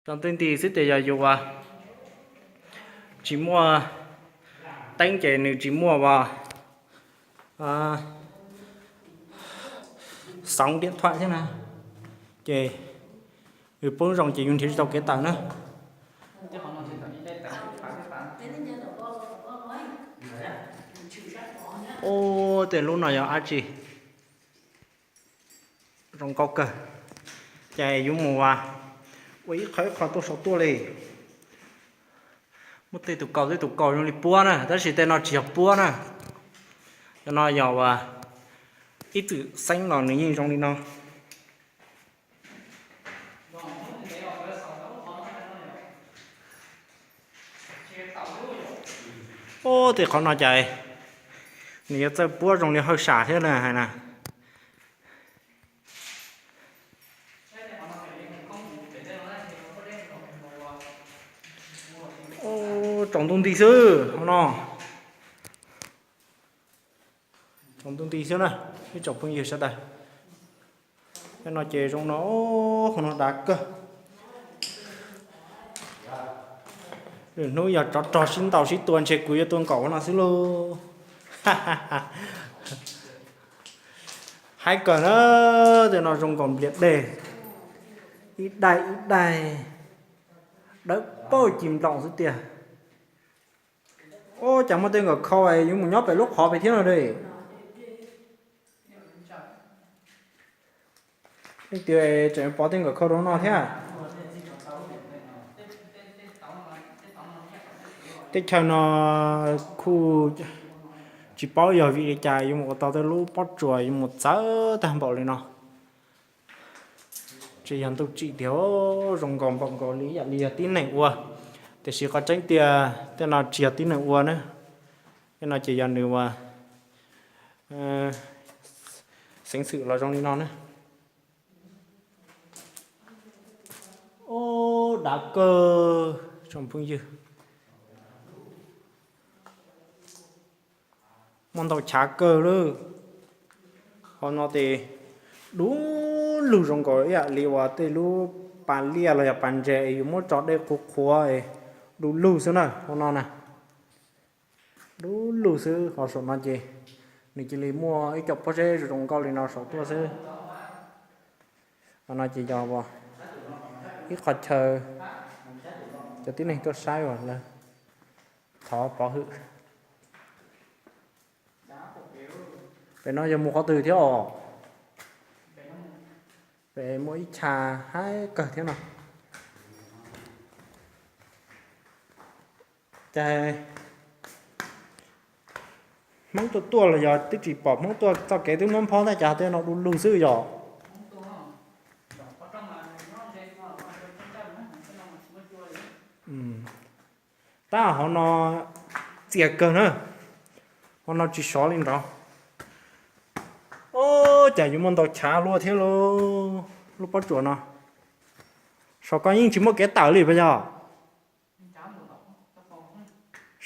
Tso nti nti xwb tias yog yus as tsis muaj teeb ces nws tsis muaj as xoov diam thuam thiab na, ces nws poob zoo ces yus nrhiav tsis tau kev tawm na. Ub, tej lub no yog dab tsi? Zoo nkauj kawg. Ces yuav mus as ua ib qho ib qho tuaj saum tuaj li. Muaj tej tus kaus tej tus kaus zoo li puab na, tab sis tej no tsis yog puab na. Cov no yog as ib txwm xeeb los nws yeej zoo li no. Ub, tej qhov no cas nws yuav txawj puab zoo li hawj sam thiab na hais na. Ub, tsaus ntuj nti xwb hauv no. Tsaus ntuj nti xwb na, ib tsoom phooj ywg sawv daws. Tej no ces zoo no, hauv no dav kawg. Lwm hnub yog tsov rog sib ntaus sib tua ntshe kuv yuav tuaj nkaum hauv no xwb lauj. Haib kawg na, tej no zoo nkaus nplias dej, ib daim ib daim dawb paug ci nploos xwb tiag. Ub, cas muaj tej nkawm khau yuav mus nyob pem lub qhov pem thiab no de. Leej twg tseem pov tej nkawm khau rau no thiab. Teb chaws no kuj tsis paub yog vim li cas yuav mus ua tau tej lub pob tsuas yuav mus txawv tag npaum li no. Tsis yog ntuj tsim tiag, zoo nkaus npaum nkaus li ib yam li yog tib neeg ua, tiam sis qhov tseeb tiag tej no tsis yog tib neeg ua na. Tej no ces yog nws ua xeev xwm los zoo li no na. Ub, dav kawg tsoom phooj ywg. Muaj ntau chav kawg lawm. Hauv no ces du lug zoo nkaus ib yam li uas tej lub pas liaj los yog pas ntses es yus muab tso dej qhuav qhuav es du lug xwb na hauv no na. Du lug xwb, ho saum no ces nws cia li muaj ib co pob zeb zoo zoo nkauj li no saum tuaj xwb. Qhov no ces yog ib qho chaw cov tib neeg tuaj saib uas lawv thov pov hwm. Pem no yog mus qhov twg thiab os? Pem muaj ib chav haib kawg thiab no. Cas Hmoob tuaj tuaj los yog twb tsis pom Hmoob tuaj txoj kev twb muab phob tab cas tej no du lug xwb yog. Tab hauv no txias kawg na, hauv no tsis sov li nrov. Ub, cas yuav muaj ntau chav luaj thiab lauj, lub pob tsuas no. Saum ko yeej tsis muaj kev tawm li puas yog?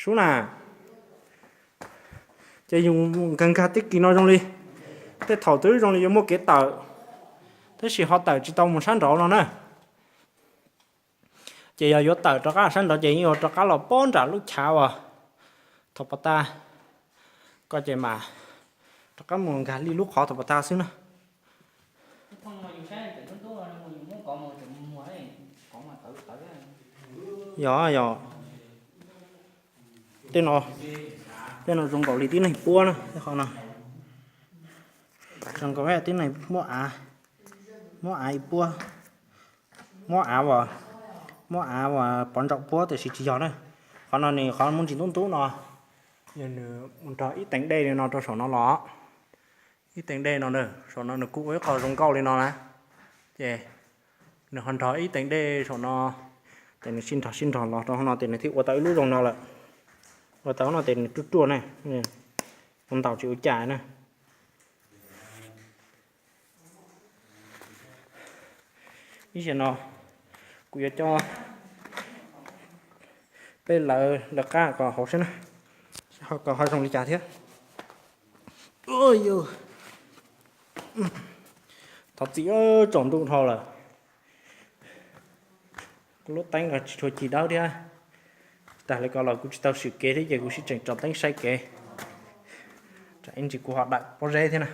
Sub na, ces yus nkag nkag tej kis no zoo li, tej thaum twb zoo li yuav muaj kev tawm, tab sis ho tawm tsis tau mus sab nraud no na. Ces yog yuav tawm rov qab sab nraud ces yeej yuav rov qab los poob nram lub chav uas thaum pas tas ko ces mam rov qab mus nkag li lub qhov thaum pas tas xwb na. Yog, yog. Tej no, tej no zoo nkaus li tib neeg puab na, tej qhov no. Zoo nkaus tib neeg muab av, muab av ib puab, muab av uas, muab av uas pov ntsaum puab tiam sis tsis yog na. Qhov no nws qhov muaj ntsis ntub ntub no, yog nws nrog ib teev dej li no rau saum no los. Ib teev dej no na, saum no nws kuj ua ib qho zoo nkauj li no na. Ces nws ho nrog ib teev dej saum no, ces nws sib nrog sib nrog los rau hauv no ces nws thiaj ua tau ib lub zoo no lawm. Ua tau no ces nws ruaj ruaj ne, ua ntaus tsis ua cas na. Ib zaug no kuv yuav coj peb lawv lawv qab kom hauv saib na, ho kom ho zoo li cas thiab. Thov txim, tsaus ntuj dhau lawm. Kuv lub teeb no tsis tshua ci dawb thiab. Tag li ko los kuv tsis tau swm kev thiab ces kuv sib tseem tso teeb saib kev. Tsam ib ntsis kuv ho dawm pob zeb thiab na.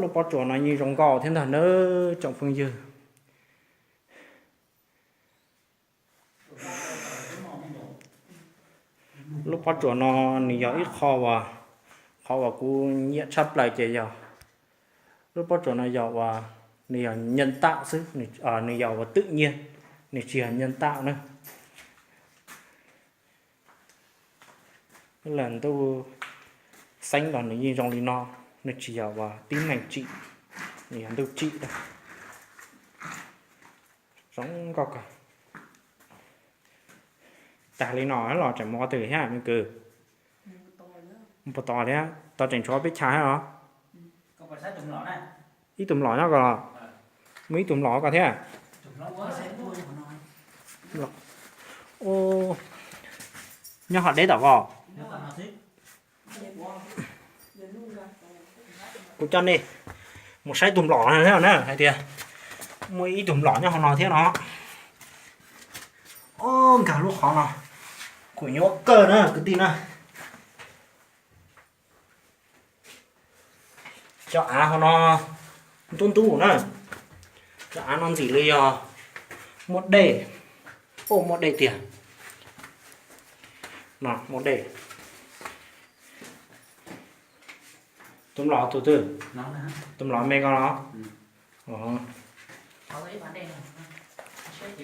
Lub pob tsuas no yeej zoo nkauj thiab ntag nawb tsoom phooj ywg. Lub pob tsuas no nws yog ib qho uas, qhov uas kuv nyiam tshaj plaws ces yog lub pob tsuas no yog uas nws yog nyeej tam xwb, nws yog uas twm nyiaj, nws tsis yog nyeej tam na. Lub ntuj xeeb los nws yeej zoo li no, nws tsis yog uas tib neeg tsim, nws yog ntuj tsim. Zoo nkauj kawg. Tag li no los tseem mus qhov twg thiab me kwv? Mus puas tos thiab, tos tseem tshuav peb chav thiab os. Ib tug mlom nyob ko los? Muaj ib tug mlom ko thiab. Nyob qhov deb tom ko. Kuv coj nej mus saib tus mlom no na, hais tias muaj ib tug mlom nyob hauv no thiab no. Ob, nkag lub qhov no, kuv nyuaj kawg na kwv tij na. Cov av hauv no ntub ntub na. Cov av no ntxim li yog muaj dej. Muaj dej tiag. No muaj dej. Tus mlom tus twg? Tus mlom me ko los?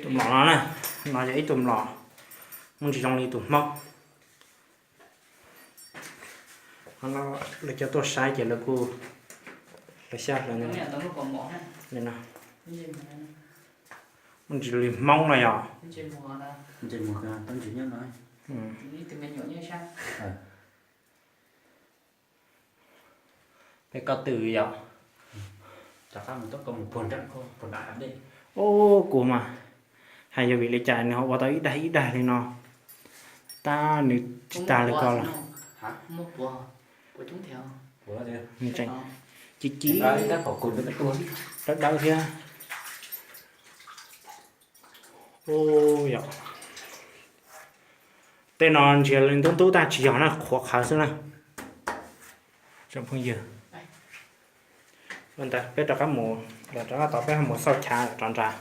Tus mlom no na, no yog ib tug mlom muaj ntsis zoo li tus hmoob. Qhov no lawv cov tuaj saib ces lawv kuj, lawv xyaj hlawv li no. Muaj ntsis li hmoob no yog. Peb ko tw yom. Ub, kuv mas hais yog vim li cas nws ho ua tau ib daig ib daig li no. Tab nws tsis tas li ko los. Nws tseem ci ci dawb dawb thiab. Ub, yog tej no ntsiav li ntub ntub tag tsis yog na, qhuav qhawv xwb na. Tsoom phooj ywg, ntawd peb rov qab mus, rov qab tod peb ho mus xauj chav rov nrad.